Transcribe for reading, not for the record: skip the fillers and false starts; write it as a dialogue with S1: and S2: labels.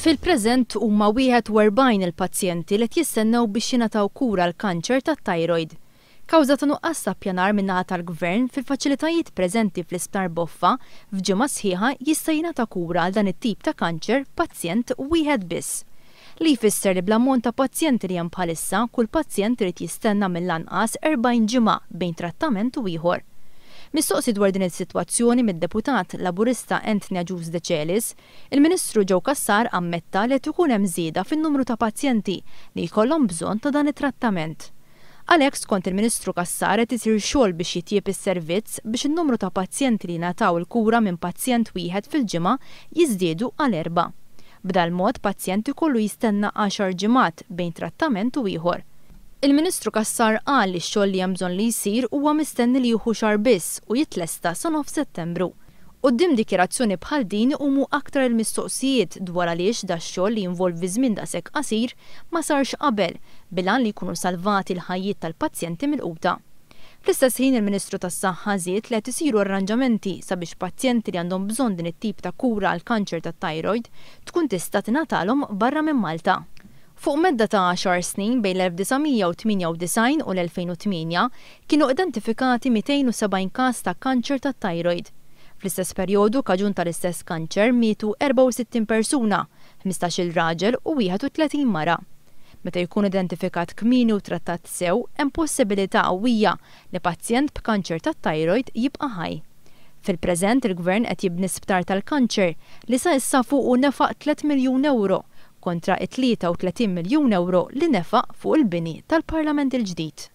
S1: Fil-preżent huma 41 il-pazjenti li qed jistennew biex jingħataw kura għall-kanċer tat-thyroid. Kawża ta' nuqqas ta' ppjanar min-naħa tal-Gvern, fil-faċilitajiet preżenti fl-Isptar Boffa, f'ġimgħa sħiħa jista' jingħata kura għal dan it-tip ta' kanċer pazjent wieħed biss. Li jfisser li bl-ammont ta' pazjenti li hemm bħalissa, kull pazjent irid jistenna mill-anqas 40 ġimgħa bejn trattament u ieħor. Mistoqsi dwar din is-sitwazzjoni mid-Deputat Laburista Anthony Agius Decelis, Il-Ministru Joe Cassar ammetta li qed ikun hemm żieda fin-numru ta' pazjenti li jkollhom bżonn ta' dan it-trattament. Għalhekk skont il-Ministru Cassar qed isir xogħol biex jitjieb is-servizz biex in-numru ta' pazjenti li jingħataw il-kura minn pazjent wieħed fil-ġimgħa jiżdiedu għal erbgħa. B'dal-mod pazjent ikollu jistenna għaxar ġimgħat bejn trattament u ieħor. Il-Ministru Cassar qal li x-xogħol li hemm bżonn li jsir huwa mistenni li jieħu xahar biss u jitlesta sa nofs Settembru. Quddiem dikjarazzjoni bħal din iqumu aktar il-mistoqsijiet dwar għaliex dax-xogħol li jinvolvi żmien daqshekk qasir ma sarx qabel bil-għan li jkunu salvati l-ħajjiet tal-pazjenti milquta. Fl-istess ħin il-Ministru tas-Saħħa żied li qed isiru arranġamenti sabiex pazjenti li għandhom bżonn din it-tip ta' kura għall-kanċer tat-thyroid tkun tista' tingħatalhom barra minn Malta. Fuq medda ta' għaxar snin bejn l-1998 u l-2008 kienu identifikati 270 każ ta' kanċer tat-thyroid. Fl-istess perjodu kaġun tal-istess kanċer mietu 64 persuna, 15-il raġel u 31 mara. Meta jkun identifikat kmieni u trattat sew, hemm possibilità qawwija li pazjent b'kanċer tat-thyroid jibqa' ħaj. Fil-preżent il-Gvern qed jibni sptar tal-kanċer li sa issa fuqu nefaq tliet miljun ewro kontra t-33 miljun ewro li nefaq fuq il-bini tal-Parlament il-ġdid.